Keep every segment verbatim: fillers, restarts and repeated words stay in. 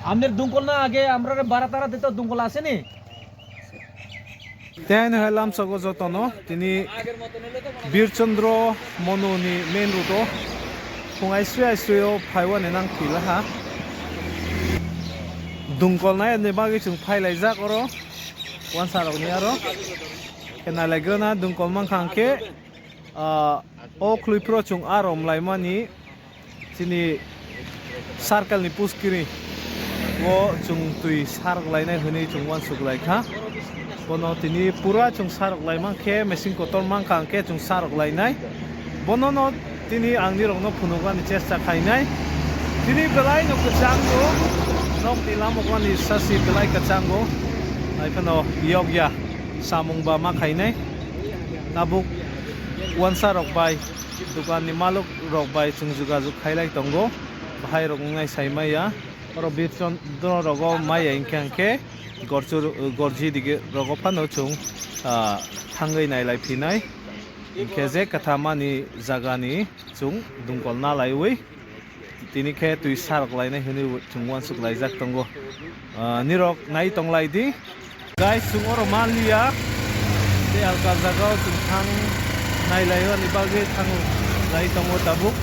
Amner dungkol na age amrare bara tara dito dungkol aseni. Tei haino hai lamsogo jotono tini Birchandra Monuni main road o phung aisui aisui o phaiwani nang phi laha. Dungkol nai ni bagwi chwng phai laijak oro wansarokni aro. Khe nai lai gana dungkol mankha hwnkhe, ah, o khwlwi phuru chwng aro mlaimani. Chini circle ni puskiri o chwng twi sarok lainai hwnwi chwng uansuk lai kha. Bono tini pura chwng sarok lai mankhe, machine kotor mankha hwnkhe chwng sarok lainai. Bono no tini ang nirok no phunuknani chesta khainai. Tini belai no kwchango, nok ni lamok mani sasi belai kwchango. Hai phano yokya samung ba ma khainai. Tabuk uansarok bai. Dukan ni malok rok bai chwng jogajog khailai tongo, bahai rok wngnai sai maya. Oro Birchandra rogo maya hinkhe hinkhe Gorchur, Gorji dige rogo phano chwng, ah, thangwi nailai phinai. Hinkhe je kwthamani jagani chwng dungkol nalaiwi. Tini khe twi sarok lainai hwnwi chwng uansuk laijak tongo. Ah, nirok nai tong lai di. Guys, chwng oro manliya. Tei alka jagao chwng thang nai laio ni bagwi thang lai tongo tabuk.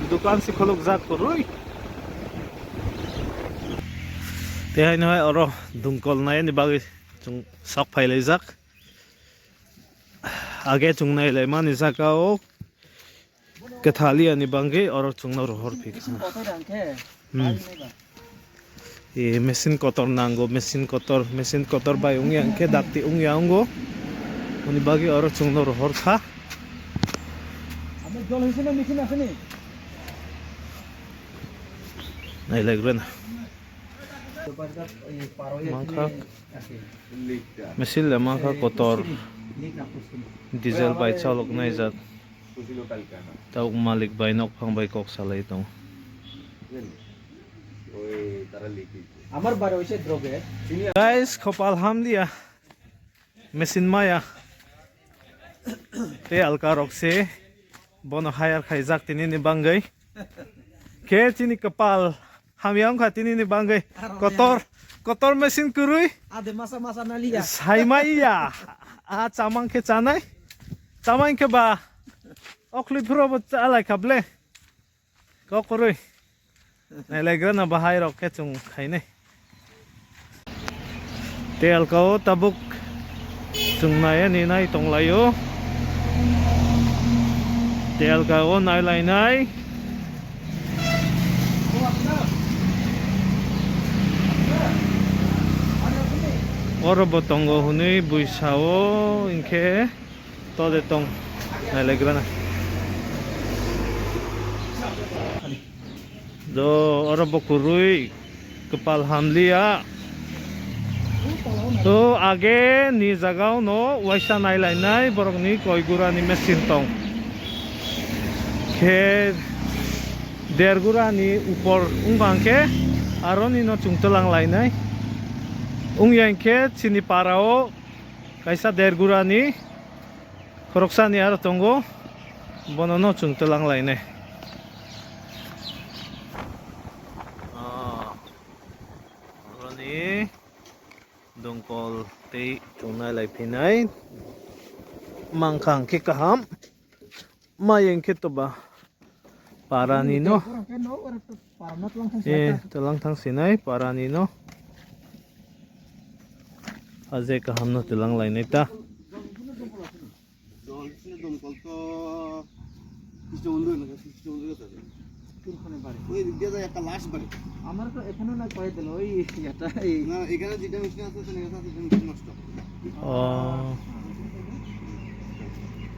Dukan si khuluk jak kwrwi. Tei haino hai oro dungkol nai ni bagwi chwng sok phai laijak. Age chwng nai lai mani jaka o kwthaliya ni bagwi oro chwngno rohor phi kha. Hmm. E, machine kotor nango, machine kotor, machine kotor bai wngya hwnkhe dakti wngya wngo. Hwnwi bagwi oro chwngno rohor kha. Nai lai gra na. Mankha. Machine le mankha kotor, diesel bai chalok naijak. Tabuk malik bai nokphang bai kok salai tongo. Guys, khopal hamliya. Machine maya. Tei alka rok se bono hire khaijak tini ni bagwi. Khe chini kwpal hamya wngkha tini ni bagwi. Kotor, kotor machine kwrwi. Ade masa masa naliya. Saimaiya. A chamang khe chanai. Chamang khe ba. Okhli phuro bo chalai kha ble. Kok kwrwi. Nailaigra na bahai rok khe chwng khainai. Telka o tabuk chwng nai ani nai tonglaio. Telka o nailainai. Oro bo tongo hwnwi buisa o hinkhe. To de tong. Nailaigrana. Do oro bo kwrwi kwpal hamliya. To age ni jagao no waisa nailainai borokni koi gurani machine tong. Khe der gurani upor wngkha hwnkhe aroni no chwng twlang lainai. Wngya hinkhe chini para o kaisa der gurani Khoroksani aro tongo, bono no chwng twlang lainai. Ah, oroni dongkol tei chwng nai lai phinai. Mangkha hwnkhe kaham, mai hwnkhe toba. Parani no. Eh, twlang thang sinai parani no. Aje kaham no twlang lainai ta. আমার তো এখানে না করে দিল ওই এটা এই না, এখানে যেটা মেশিন আছে, সেটা এটা আছে, এটা মেশিন নষ্ট। ও।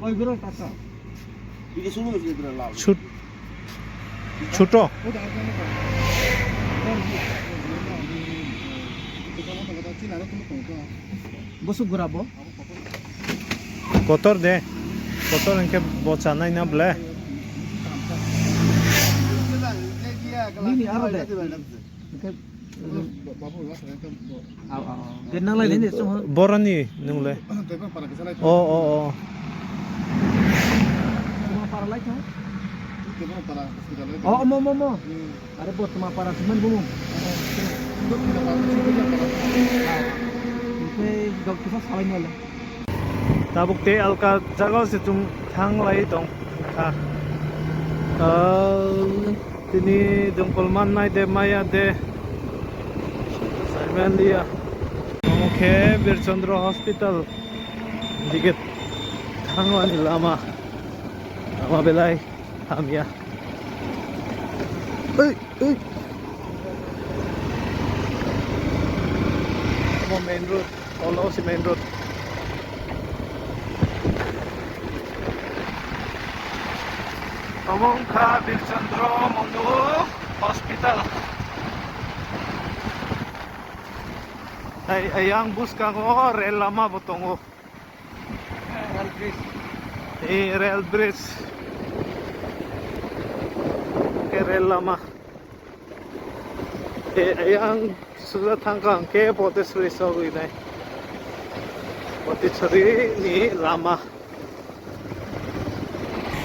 ওই গুলো টাকা। এটা শুরু হয়েছে, এটা লাল। ছোট, ছোট। ওই যে আরেকটা না। বসু ঘুরাবো। Kotor de. Kotor hwnkhe bo chanai na ble. Nini aro de. Hwnkhe, au, au, au. De nang lai nini chong. Boroni nung le. O, o, o. Chuma para lai chong. Oh, omo, omo, omo. Are bo tma para sman bumu. Oke, dok kisa salai nale. Tabuk te alka jaga se chung thang lai tong kha. Ah, tini dongkol mannai de maya de. Saiman dia. Omo khe Birchandra Hospital. Dike thangmani lama. Lama belai hamya. Ei, ei. Omo main road, olo si main road. Omo wngkha Birchandra Manu Hospital. Ai, ayang bwskango rel lama bo tongo. Rail bridge. Eh, rail bridge. Ke rel lama. Eh, ayang suja thangkha hwnkhe Potesri sogwi nai. Potesri ni lama.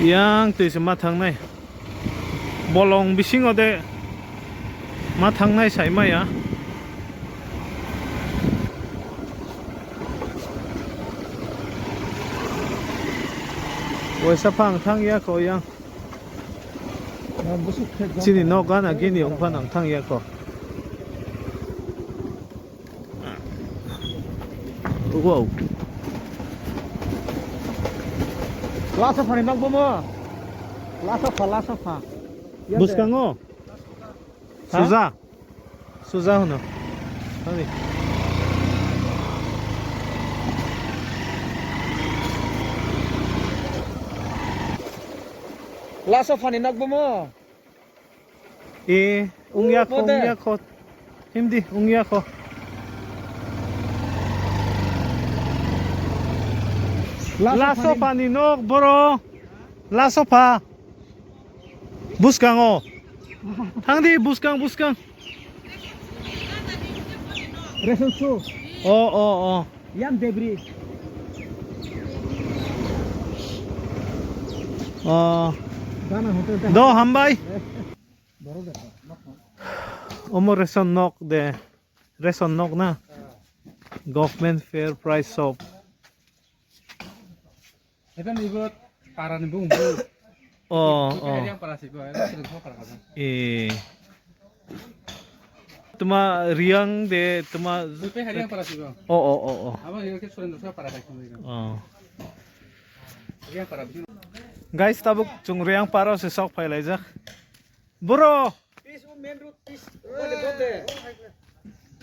Yang twi se ma thangnai. Bolong bisingo de ma thangnai sai maya. Waisa phang thang ya kho yang. Chini nok gana gini ongpha nang thang ya kho. Wow. Last of all, nok bomo. Last of all, last of all. Bwskango. Ha? Suja. Suja hwno. Thangdi. Last of all, nok bomo. E, wngya kho, wngya kho. Himdi, wngya kho. Lasophani nok, boro. Lasopha. Bwskango. Thangdi, bwskang, bwskang. Ration su. O, o, o. Yang debri. Oh. Gana hotel ta. Do hambai. Omo ration nok de. Ration nok na. Government fair price shop. Etan ibo para ni bung bung. Oh, oh. Yang para sih gua, yang sering gua para kamu. Eh. Tuma Riang de tuma. Lupe hari yang para sih gua. Oh, oh, oh, oh. Apa yang ke sering dosa para kamu. Oh. Yang para bisu. Guys, tabuk chung Riang para se sok phai laijak. Bro. Please, o main road, please. Bole, bole.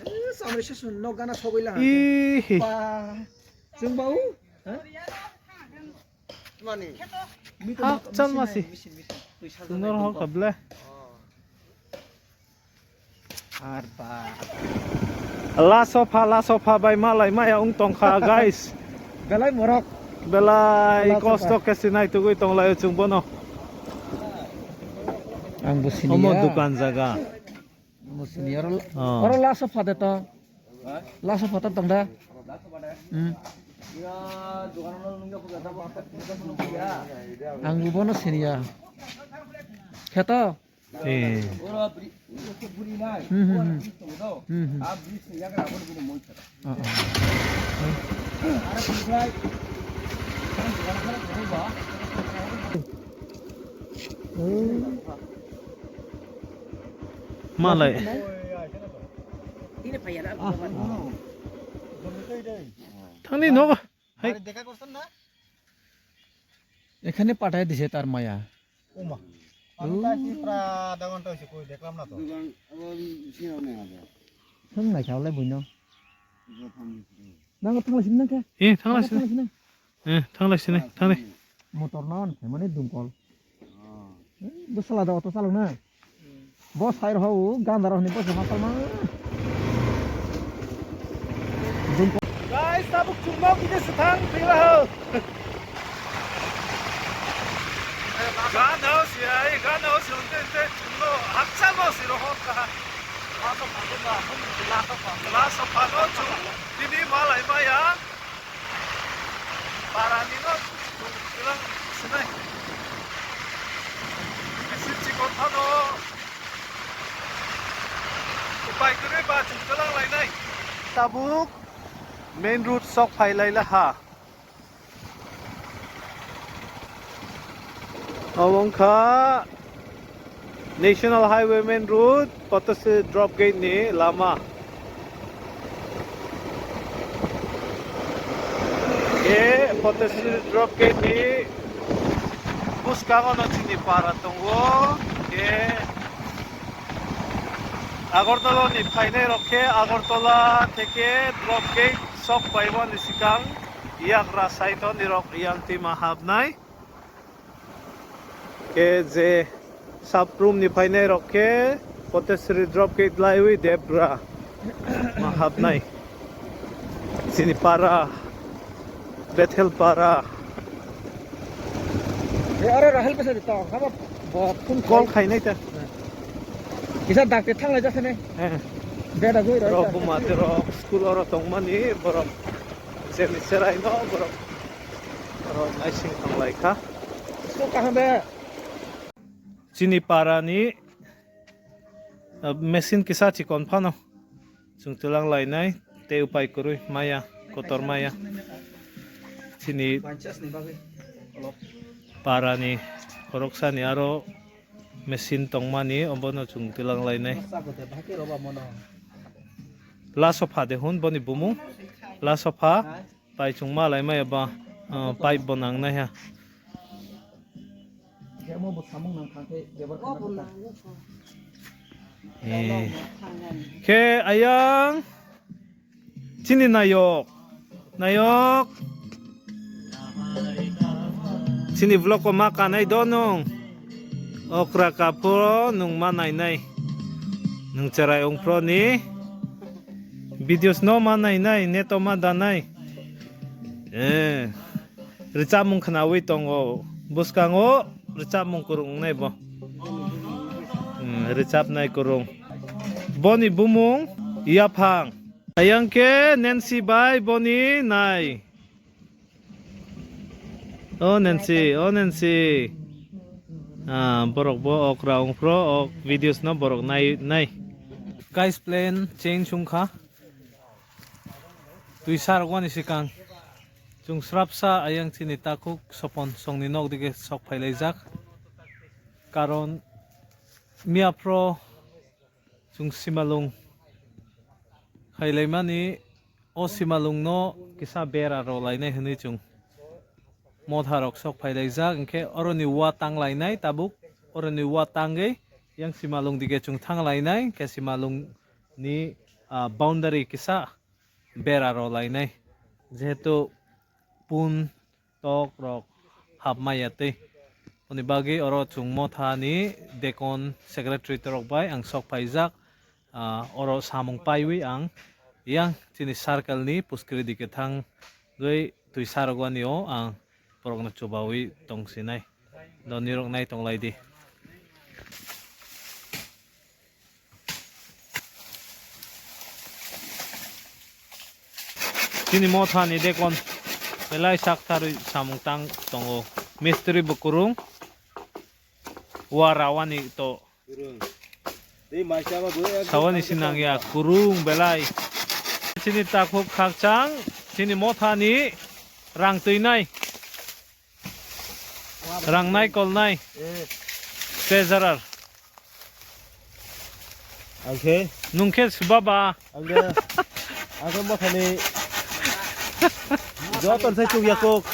Eh, samre se sun, no gana sogoi la. Ih. Ba. Chung ba u? Ha? Mani. Hak chal masi. Misin, misin. Tui sal. Sunor hok kable. Oh. Ar ba. Lasopha, lasopha bai malai maya wng tongkha, guys. Belai morok. Belai kosto khe sinai tugui tonglaio chwng bono. Ang bo sini. Omo ya. Dukan jaga. Ang bo sini. Oro, oh. Oro lasopha de to. Lasopha to tong da. Hmm. Ang bo bono sini ya. Kheto. Eh. Hmm, hmm, hmm. Hmm, hmm. Ah, ah. Malai. Thangni nogo. Hai. এখানে পাঠাই দিছে তার মায়া। ওমা। আমি তো আছি প্রায় আধা ঘন্টা হয়েছে, কই দেখলাম না তো। দোকান, আবার সিঙ্গারা নিয়ে আসবে। Thang nai kha le buino. Nang thang lai sini nang khe. Eh, thang lai sini. Thang lai sini. Eh, thang lai sini, thang lai. Motor non, mane dungkol. Bo sala da auto chalok na. Bo sai rw o ganda rw hwnwi bo se ma palma. Guys, tabuk chwng nok bini swthang thwila ho. Gana o si ai, gana o si unte unte chwng no hakchal no si rw hwn kaha. Laso pha no, laso pha no chwng tini malai maya. Para ni no chwng kilang sinai. Ano upai kwrwi ba chwng twlang lainai. Tabuk main road sok phai lai laha. Omo wngkha National Highway main road, Potasri drop gate ni lama. E Potasri drop gate ni bwskango no chini para tongo. E Agartala ni phainai rok khe Agartala theke drop gate sok paimani swkang yagra side o nirok yang twi ma habnai. Khe je Saprum ni phainai rok khe Potasri drop gate laiwi Debra ma habnai. Chini para, Bethel para. Eh, aro Rahel pesa di tong, apa bo phone call khai nai ta. Kisa dakti thang lai jasa ne. Eh. Beda goi rok. Rok buma te rok school oro tongmani borok. Jeni serai no borok. Oro naising tong lai kha. School kaham be? Chini para ni, ah, machine kisa chikon phano chwng twlang lainai tei upai kwrwi maya, kotor maya. Chini para ni khoroksa ni aro machine tongmani obono chwng twlang lainai. La sopha de hwn boni bumung, la sopha. Pai chwng ma lai maya ba, ah, pipe bo nang nai ha. Eh. Khe ayang chini nayok, nayok. Chini vlog ko ma kanai do nung. Okra kaphro nung ma nainai. Nung cherai ongphro ni videos no ma nainai, neto ma danai. Eh, rwchapmung khwnawi tongo. Bwskango rwchapmung kwrwng wngnai bo. Hmm, rwchapnai kwrwng. Boni bumung Yaphang. Ayang khe Nancy bai boni nai. O Nancy, o Nancy. Ah, borok bo okra ongphro, ok videos no borok nai, nai. Guys, plan change wngkha. Twi sarwkmani swkang chwng srapsa ayang chini takhuk Sopon songni nok dige sok phailaijak. Karon miyaphro chwng simalung khailaimani, o simalungno kisa bera rw lainai hwnwi chwng motha rok sok phailaijak, hwnkhe oroni wa tang lainai tabuk, oroni wa tangwi yang simalung dige chwng thang lainai, hwnkhe simalung ni, ah, boundary kisa bera rw lainai, jehetu pun tok rok hap maya tei. Oni bagwi oro chwng motha ni dekon secretary torok bai ang sok phaijak, ah, oro samung paiwi ang yang chini circle ni puskiri dike thangwi twi sarwgani o ang borokno chubawi tongsinai. Do nirok nai tong lai di. Chini motha ni dekon belai sak tharwi samung tang tongo. Mistri bo kwrwng, wa rawani to. Sawani sinang ya kwrwng belai. Chini takhuk khakchang, chini motha ni rang twinai. Rang nai kol nai. Eh. Treasurer. Ang khe? Nung khe sibaba. Ang khe, ang khe mothani joto sai chuk yakuk.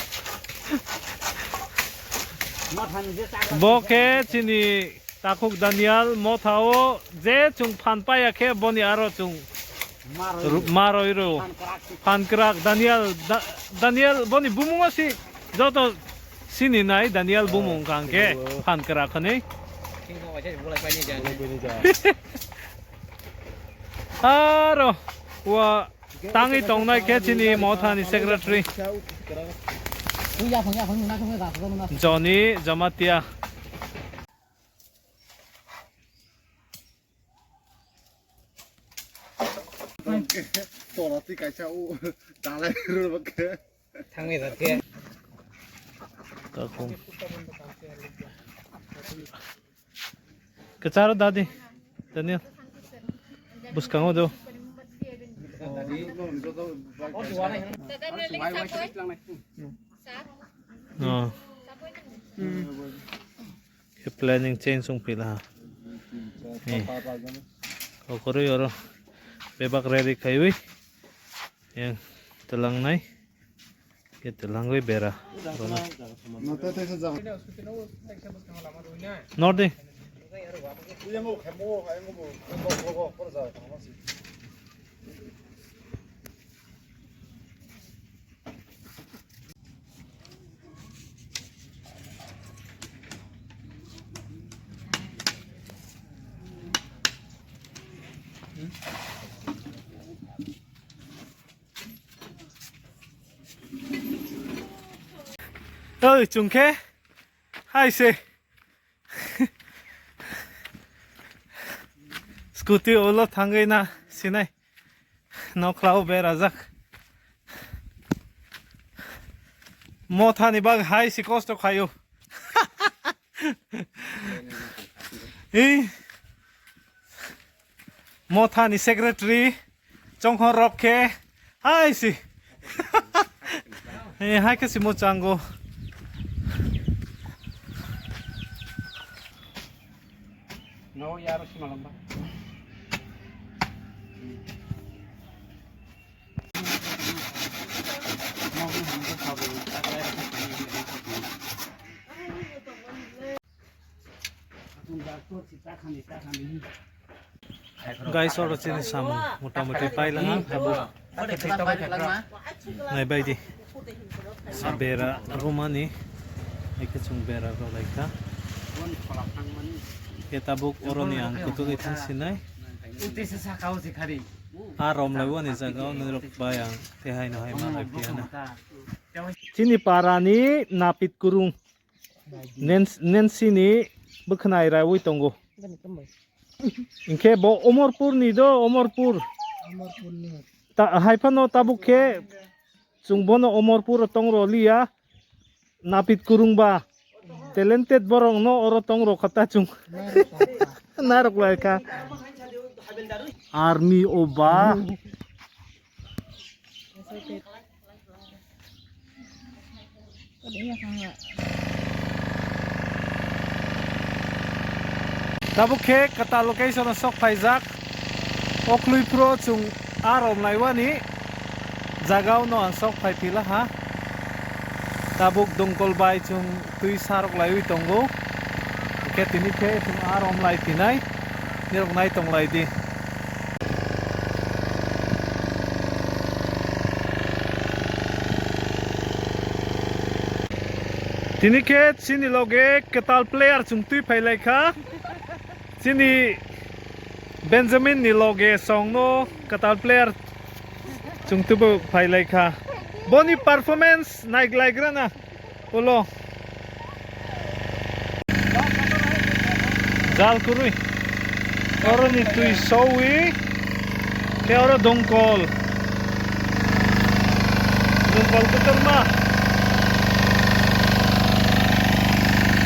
Bo khe chini takhuk Daniel motha o je chwng phan paya khe boni aro chwng Ru-, maroi ro. Phan kwrak. Phan kwrak, Daniel, Da-, Daniel boni bumung o si joto sini nai, Daniel bumung kang khe. Phan kwrak hwnwi. Aro wa tangwi tongnai khe chini motha ni secretary. Johnny Jamatia. Tora twi kaisa u dalai rwrwk khe. Thangwi rwkhe. Takhung. Charo dadi. Daniel. Bwskango do. Oh. Khe planning change wng phi laha. Eh. Okoroi oro bebak ready khaiwi yang twlangnai. Khe twlangwi bera. Nordi. Oi, chungkhe. Hai se. Scooty ulo thangwi na sinai. Nokhlao berajak. Mothani bag hai si kosto khayo. Ei. Mothani secretary chongkhor rok khe hai si. Eh, hai khe si muchango. No, yaro si malamba. Guys, oro chini samung motamoti pailanga, abo naibaidi. Sa bera romani, eke chwng bera rolaikha. Khe tabuk oroni ang kutugwi thang sinai. A romlaiwani jaga o nirok bai ang tehaino hai manlai phiyana. Chini parani Napit Kurung. Nens-, Nensi ni bwkhwnai raiwi tongo. Hinkhe bo Omorpur ni do, Omorpur. Ta-, hai phano tabuk khe chwng bono Omorpur o tong rw liya. Napit Kurung ba. Talented borok no oro tong rw kha ta chwng. Narwk lai kha. Army o ba. Tabuk khe kwtal location o sok phaijak. O kwlwi phuru chwng a romlaiwani jaga o no ang sok phai phi laha. Tabuk dongkol bai chwng twi sarok laiwi tongo. Hwnkhe tini khe chwng a romlai phinai. Nirok nai tong lai di. Tini khe chini loge kwtal player chwng twi phai lai kha. Chini Benjamin ni loge song no kwtal player chwng twi bo phai lai kha. Boni performance nai glai gra na. Ulo. Jal kwrwi. Oro ni twi sowi. Khe oro dongkol. Dongkol kotorma.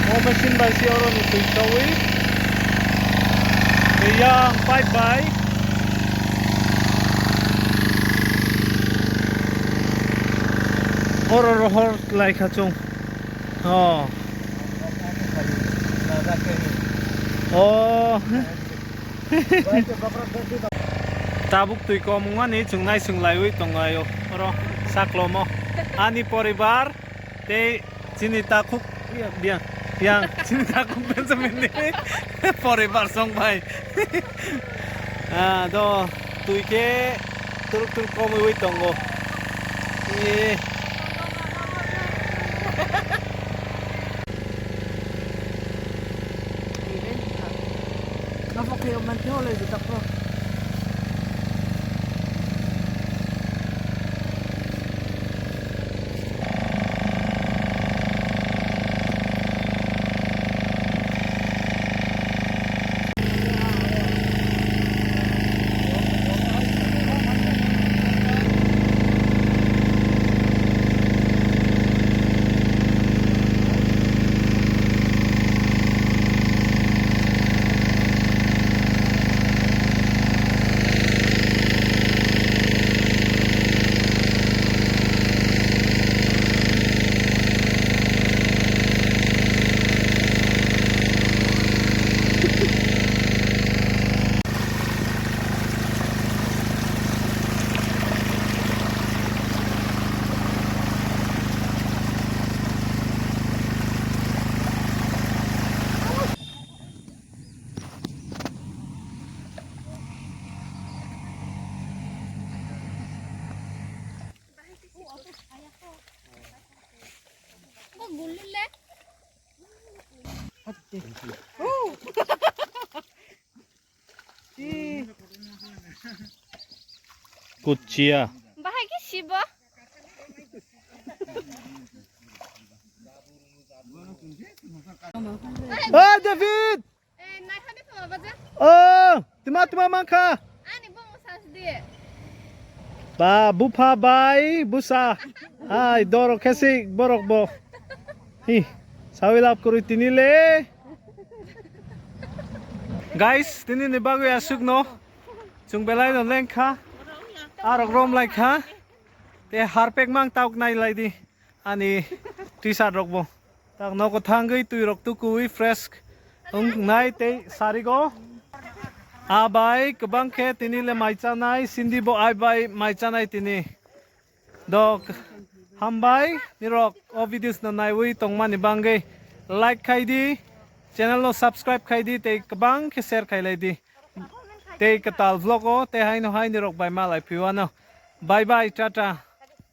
O machine bai se oro ni twi sowi. Khe yang pipe bai. Oro rohor lai kha chwng. Oh. Oh. Tabuk twi kom wngmani chwng naising laiwi tongo ayo. Oro saklomo. Ani poribar tei chini takhuk yang, yang chini takhuk Benjamin ni poribar song bai. Ah, do twi khe turuk turuk komwi tongo. Eh. Kapo khe manthi hole juta pro. Kuchia. Bahai ke sibo. Hey, David! Eh, nai hade to baja. Oh, tuma tuma mangkha. Ani bo mo sas di. Ba, bupha bai, busa. Hai, doro khesi borok bo. Hi, sawi lap kuri tini le. Guys, tini ni bagwi asuk no. Chung belai no lengkha. Arok rom lai kha. Te harpek mang tauk nai lai di. Ani t-shirt rok bo. Tak nogo thangwi twi rok tukuwi fresh wngnai tei sarigo. A bai kwbang khe tini le mai chanai, Cindy bo ai bai mai chanai tini. Dok hambai nirok o videos no naiwi tongmani bangwi like khai di, channel no subscribe khai di tei kwbang khe share khai lai di. Tei kwtal vlog o tei haino hai nirok bai malai phiwano. Bye bye, tata.